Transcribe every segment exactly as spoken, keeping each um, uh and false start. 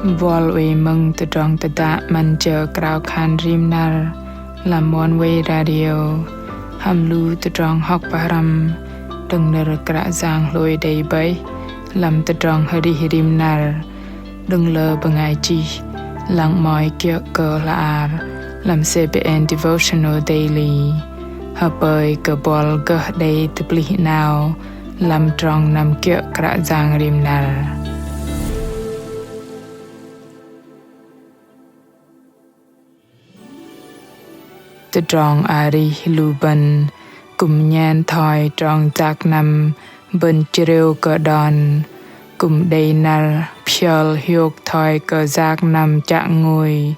Buăl oei mơ̆ng tơdrong tơdă 'Măn Jơ Krao Khan Rim Năr lăm Oneway Radio hăm lu tơdrong hŏk pơhrăm đơ̆ng nơ̆r Kră Yang hlôi đei bơih lăm tơdrong arih rim năr đơ̆ng lơ bơngai chih lăng 'mơ̆i kiơ̆ kơ hla bơar lăm CBN Devotional Daily. Hơpơi kơ buăl gơh đei tơplih 'nao lăm trong năm kiơ̆ Kră Yang rim năr. Tơdrong arih lu bơ̆n kư̆m nhen thoi trong yak năm bơ̆n chrêu kơ đon, kư̆m đei năr phiơl hiôk thoi kơ yak năm chă ngôi,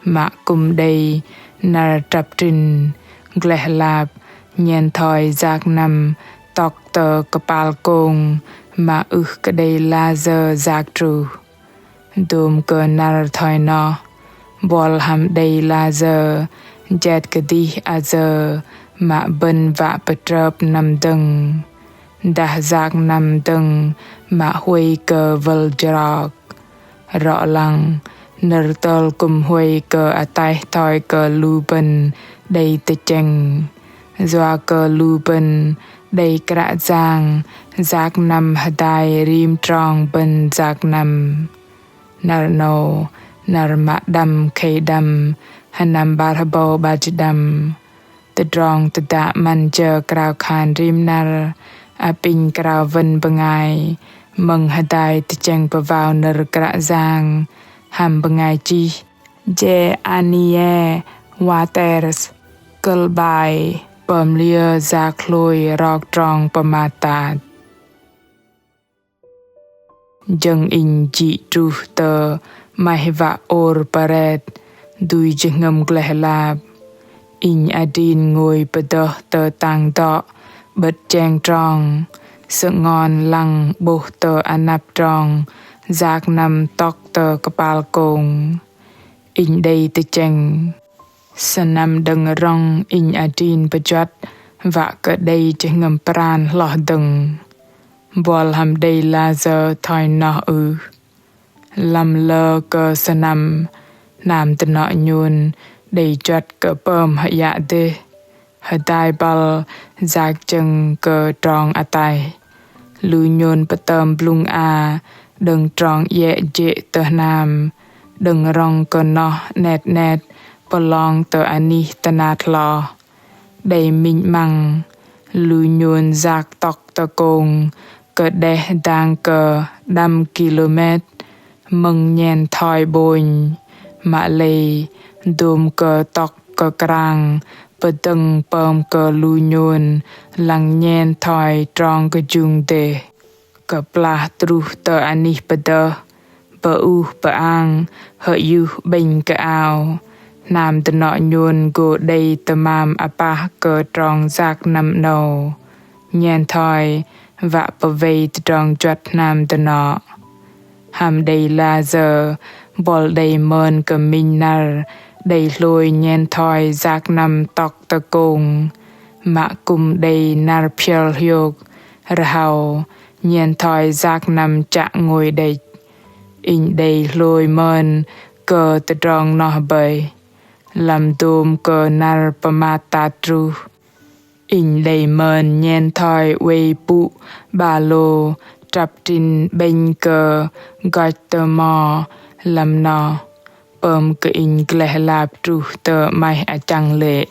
mă kư̆m đei năr trăp trĭn gleh lap nhen thoi yak năm tŏk tơ kơpal kông mă ưh kơ đei layơ yak truh. Dôm kơ năr thoi noh, buăl hăm đei layơ jet kơdih ayơ mă bơ̆n wă pơtrơp năm dơ̆ng, dah yak năm dơ̆ng mă huay kơ wơl jrok. Rŏ lăng, nơ̆r tơl kư̆m huay kơ ataih thoi kơ lu bơ̆n đei tơchĕng. Yua kơ lu bơ̆n đei Kră Yang yak năm hơdai rim trong bơ̆n yak năm. Năr 'nâu, năr mă đăm khei đăm, sơnăm 'bar hơbâu 'bar jĭt đăm. Tơdrong tơdă 'Măn Jơ Krao Khan Rim Năr apinh krao wơ̆n bơngai mơ̆ng hơdai tơchĕng pơwao nơ̆r Kră Yang hăm bơngai chih Jeannie Waters, kơ̆l 'bai Pơm liơ yak hlôi rok trong pơmat tat. Jơ̆ng inh jĭ truh tơ 'maih wă ôr pơret dui jơhngơ̆m gleh lap. Inh adrin ngôi pơdơh tơ tang dŏ 'bơ̆t cheng trong, sơngon lăng 'bôh tơ anăp trong yak năm tŏk tơ kơpal kông. Inh đei tơchĕng. Sơnăm đơ̆ng rŏng inh adrin pơjuăt wă kơ đei jơhngơ̆m pran hloh dơ̆ng. Buăl hăm đei layơ thoi noh ưh? Lăm lơ kơ sơnăm, hnam dơnŏ nhôn đei juăt kơ pơm hơyă dêh, hơdai băl yak jơ̆ng kơ trong ataih. Lu nhôn pơtơm blŭng a đơ̆ng trong iĕ jê̆ tơ hnam, đơ̆ng rŏng kơ noh 'net 'net pơlong tơ anih tơnat hloh. Đei minh 'măng, lu nhôn yak tŏk tơ kông kơ đeh dang kơ đăm kilômet mơ̆ng nhen thoi 'bônh. Mă lei, dôm kơ tŏk kơ krang pơdơ̆ng pơm kơ lu nhôn lăng nhen thoi trong kơjung dêh. Kơplah truh tơ anih pơdơh, pơuh pơang, hơyuh 'bĕnh kơ ao, hnam dơnŏ nhôn gô đei tơmam apah kơ trong yak năm 'nâu. Nhen thoi wă pơwei tơdrong juăt hnam dơnŏ. Hăm đei layơ, buăl đei mơn kơ minh năr đei hlôi nhen thoi yak năm tŏk tơ kông, mă kư̆m đei năr phiơl hiôk, rơhâu, nhen thoi yak năm chă ngôi đĕch. Inh đei hlôi mơn kơ tơdrong noh bơih. Lăm dôm kơ năr pơmat tat truh, inh đei mơn nhen thoi oei pŭ 'ba lô trăp trĭn 'bĕnh kơ goch tơ mo lăm noh. Pơm kơ inh gleh lap truh tơ 'maih achăng lê̆.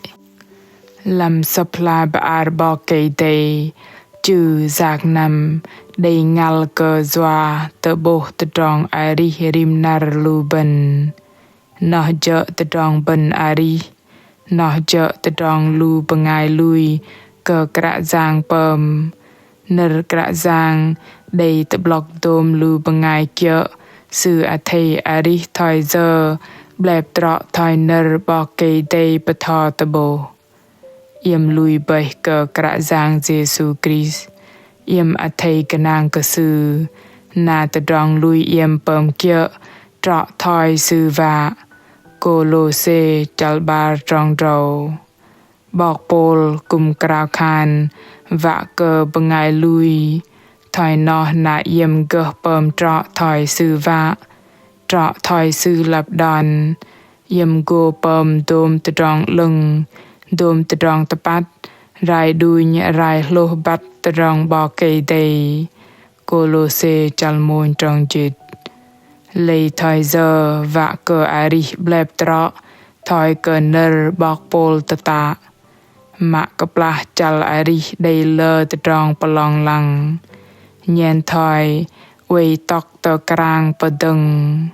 Lăm Sơ̆p hla bơar 'Bok Kei-Dei, chư yak năm đei ngăl kơ yua tơ'bôh tơdrong arih rim năr lu bơ̆n. Noh jơ̆ tơdrong bơ̆n arih, noh jơ̆ tơdrong lu bơngai lui kơ Kră Yang pơm. Nơ̆r Kră Yang đei tơ'blŏk dôm lu bơngai kiơ̆ Sư athei arih thoi yơ, 'blep trŏ thoi nơ̆r 'Bok Kei-Dei bơtho tơ'bôh. Iĕm lui bơih kơ Kră Yang Yêsu Krist, iĕm athei gơnang kơ Sư, na tơdrong lui iĕm pơm kiơ̆ trŏ thoi Sư wă. Kôlôse chăl 'bar trong drâu. 'Bok Pôl kư̆m krao khan wă kơ bơngai lui, thoi noh na iĕm gơh pơm trŏ thoi Sư wă. Trŏ thoi sư lăp đon, iĕm gô pơm dôm tơdrong 'lơ̆ng, dôm tơdrong tơpăt, rai đunh rai hlôh băt tơdrong 'Bok Kei-Dei. Kôlôse chăl mônh trong jĭt. Lei thoi yơ wă kơ arih 'blep trŏ thoi kơ nơ̆r 'bok Pôl tơtă. Mă kơplah chăl arih đei lơ tơdrong pơlong lăng, nhen thoi oei tŏk tơ krang pơdơ̆ng.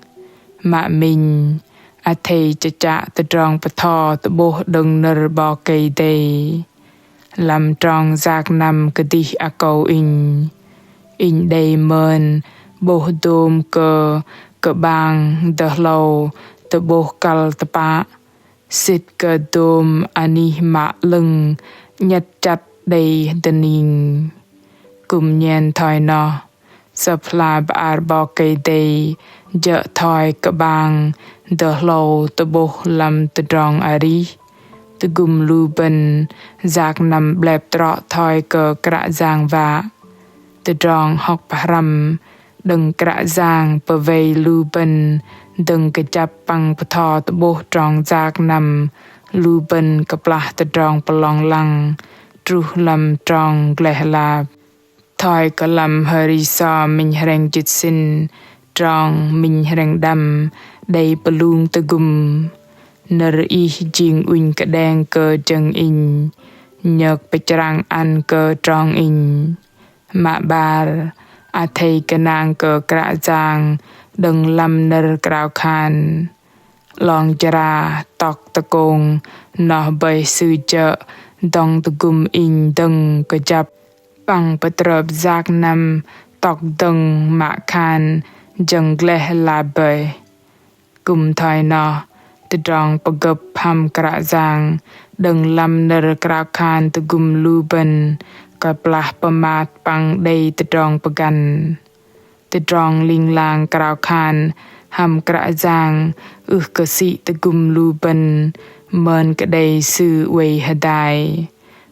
Mă minh, athei chơchă tơdrong bơtho tơ'bôh đơ̆ng nơ̆r 'Bok Kei-Dei. Lăm trong yak năm kơdih akâu inh, inh đei mơn 'bôh dôm kơ kơ'bang dơhlâu tơ'bôh kăl tơpă, sĭt kơ dôm anih mă 'lơ̆ng 'nhĕt chăt đei dơning. Kư̆m nhen thoi noh, Sơ̆p hla bơar 'Bok Kei-Dei jơ̆ thoi kơ'bang dơhlâu tơ'bôh lăm tơdrong arih. Tơgŭm lu bơ̆n yak năm 'blep trŏ thoi kơ Kră Yang wă. Tơdrong hŏk pơhrăm đơ̆ng Kră Yang pơwei lu bơ̆n dơ̆ng kơjăp păng bơtho tơ'bôh trong yak năm lu bơ̆n kơplah tơdrong pơlong lăng truh lăm trong gleh lap. Thoi kơ lăm Hơri sô minh hrĕng jĭt sĭn, trong minh hrĕng đăm, đei pơlung tơgŭm. Nơ̆r Ih jing ŭnh kơđeng kơ jơ̆ng inh, nhơk pơchrang ăn kơ trong inh. Mă 'bar, athei gơnang kơ Kră Yang đơ̆ng lăm nơ̆r krao khan. 'Long jra tŏk tơkông noh bơih Sư jơ̆ dŏng tơgŭm inh dơ̆ng kơjăp păng pơtrơp yak năm tŏk dơ̆ng mă khan jơ̆ng gleh lap bơih. Kư̆m thoi noh, tơdrong pơgơ̆p hăm Kră Yang đơ̆ng lăm nơ̆r krao khan tơgŭm lu bơ̆n kơplah pơmat păng đei tơdrong pơgăn. Tơdrong ling lang krao khan hăm Kră Yang ưh kơ sĭ tơgŭm lu bơ̆n, mơn kơ đei Sư oei hơdai.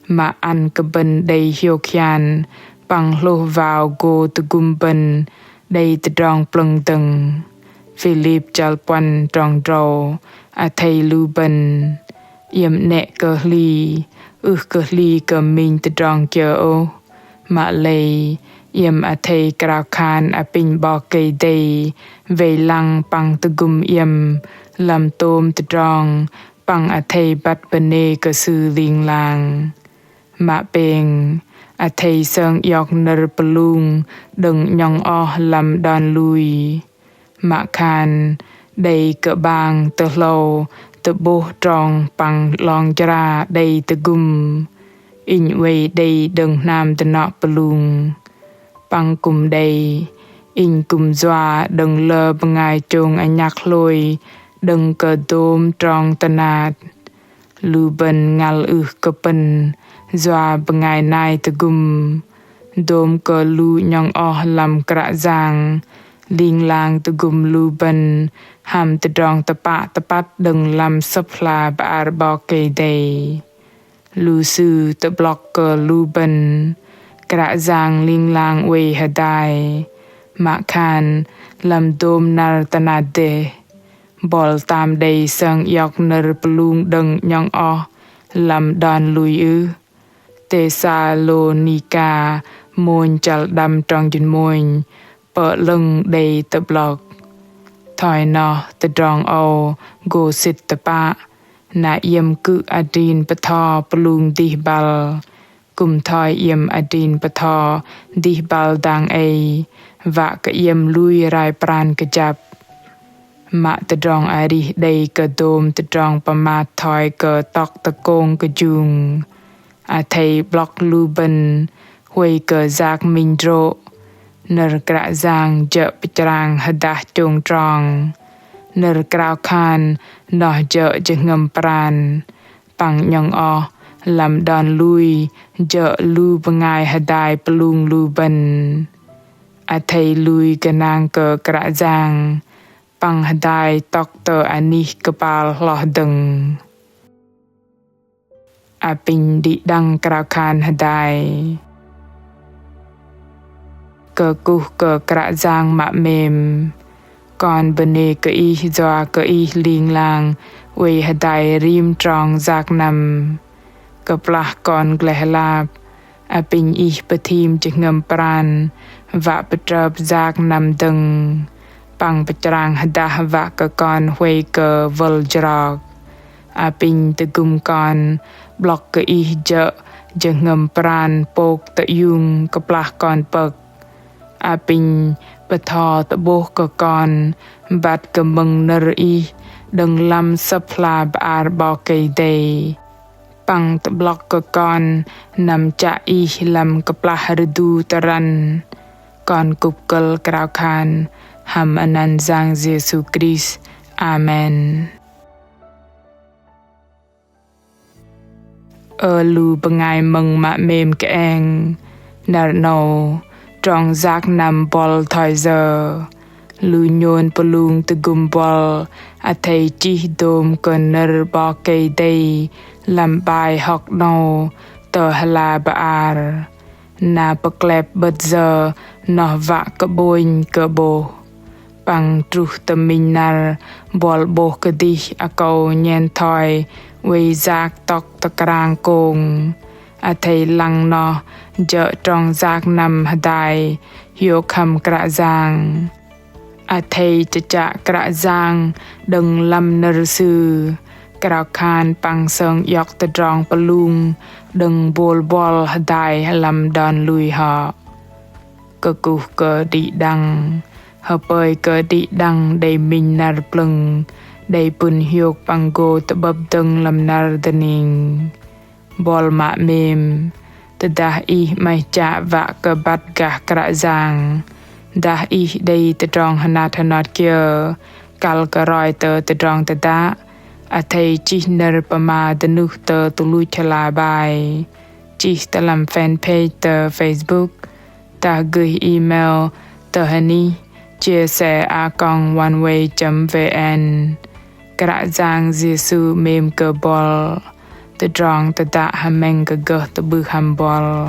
Mă ăn kơ bơ̆n đei hiôk hian păng hlôh wao gô tơgŭm bơ̆n đei tơdrong plơ̆ng dơ̆ng. Philip chăl puăn trong drâu, athei lu bơ̆n. Iĕm 'nĕ kơ hli, ưh kơ hli kơ minh tơdrong kiơ ôh. Mă lei, iĕm athei krao khan apinh 'Bok Kei-Dei wei lăng păng tơgŭm iĕm lăm tôm tơdrong, păng athei băt bơnê kơ Sư ling lang. Mă pêng, athei sơng iŏk nơ̆r pơlung đơ̆ng 'nhŏng oh lăm đon lui. Mă khan, đei kơ'bang tơhlâu tơ'bôh trong păng 'long jra đei tơgŭm. Inh oei đei đơ̆ng hnam dơnŏ pơlung. Păng kư̆m đei, inh kư̆m yua đơ̆ng lơ bơngai chông anhăk hlôi đơ̆ng kơ dôm trong tơnat. Lu bơ̆n ngăl ưh kơ pơ̆n yua bơngai nai tơgŭm. Dôm kơ lu 'nhŏng oh lăm Kră Yang, ling lang tơgŭm lu bơ̆n hăm tơdrong tơpă tơpăt đơ̆ng lăm Sơ̆p hla bơar 'Bok Kei-Dei. Lu sư tơ'blŏk kơ lu bơ̆n, Kră Yang ling lang oei hơdai. Mă khan lăm dôm năr tơnat dêh, bol tam đei sơng iŏk nơ̆r pơlung đơ̆ng 'nhŏng oh lăm đon lui ưh? Têsalônika mônh chăl đăm trong jĭt mônh, pơ'lơ̆ng đei tơ'blŏk. Thoi noh tơdrong âu gô sĭt tơpă, na iĕm kư̆m adrin bơtho pơlung dih băl. Kư̆m thoi iĕm adrin bơtho dih băl dang ei, wă kơ iĕm lui rai pran kơjăp. Mă tơdrong arih đei kơ dôm tơdrong pơmat thoi kơ tŏk tơkông kơjung. Athei 'blŏk lu bơ̆n, huay kơ yak minh drô̆. Nơ̆r Kră Yang jơ̆ pơchrang hơdah chông trong. Nơ̆r krao khan noh jơ̆ jơhngơ̆m pran. Păng 'nhŏng oh lăm đon lui jơ̆ lu bơngai hơdai pơlung lu bơ̆n. Athei lui gơnang kơ Kră Yang, păng hơdai tŏk tơ anih kơpal hloh dơ̆ng. Apinh đĭ đăng krao khan hơdai. Kơkuh kơ Kră Yang mă 'mêm. Kon bơnê kơ Ih yua kơ Ih ling lang oei hơdai rim trong yak năm. Kơplah kon gleh lap, apinh Ih pơthim jơhngơ̆m pran wă pơtrơp yak năm dơ̆ng, păng pơchrang hơdah wă kơ kon huay kơ wơl jrok. Apinh tơgŭm kon, 'blŏk kơ Ih jơ̆ jơhngơ̆m pran pôk tơiung kơplah kon pơ̆k. Apinh bơtho tơ'bôh kơ kon băt kơ mơ̆ng nơ̆r Ih đơ̆ng lăm Sơ̆p hla bơar 'Bok Kei-Dei. Păng tơ'blŏk kơ kon năm chă Ih lăm kơplah rơdu tơrăn. Kon kŭp kơ̆l krao khan hăm anăn Yang Yêsu Krist. Amen. Ơ lu bơngai mơ̆ng mă 'mêm kơeng, năr 'nâu trong yak năm buăl thoi yơ? Lu nhôn pơlung tơgŭm buăl athei chih dôm kơ nơ̆r 'Bok Kei-Dei lăm bai hŏk 'nâu tơ hla bơar. Na pơklep 'bơ̆t yơ noh wă kơ 'bônh kơ 'bôh. Păng truh tơ minh năr buăl 'bôh kơdih akâu nhen thoi oei yak tŏk tơkrang kông. Athei lăng noh jơ̆ trong yak năm hơdai hiôk hăm Kră Yang. Athei chơchă Kră Yang đơ̆ng lăm nơ̆r Sư, krao khan păng sơng iŏk tơdrong pơlung đơ̆ng bôl buăl hơdai lăm đon lui hŏ. Kơkuh kơ đĭ đăng, hơpơi kơ đĭ đăng đei minh năr plơ̆ng, đei pŭn hiôk păng gô tơ'bơ̆p dơ̆ng lăm năr dơning. Buăl mă 'mêm, tơdah ih 'maih chă wă kơ băt gah Kră Yang, dah ih đei tơdrong hơnat hơnot kiơ kăl kơ roi tơ tơdrong tơdă, athei chih nơ̆r pơma dơnuh tơ tơluch hla bai, chih tơ lăm fanpage tơ Facebook, dah gửi email tơ hơnih chia sẻ a còng oneway chấm vn. Kră Yang Yêsu 'mêm kơ buăl. Tơdrong tơdă hơmĕng kơ gơh tơ'bưh hăm buăl.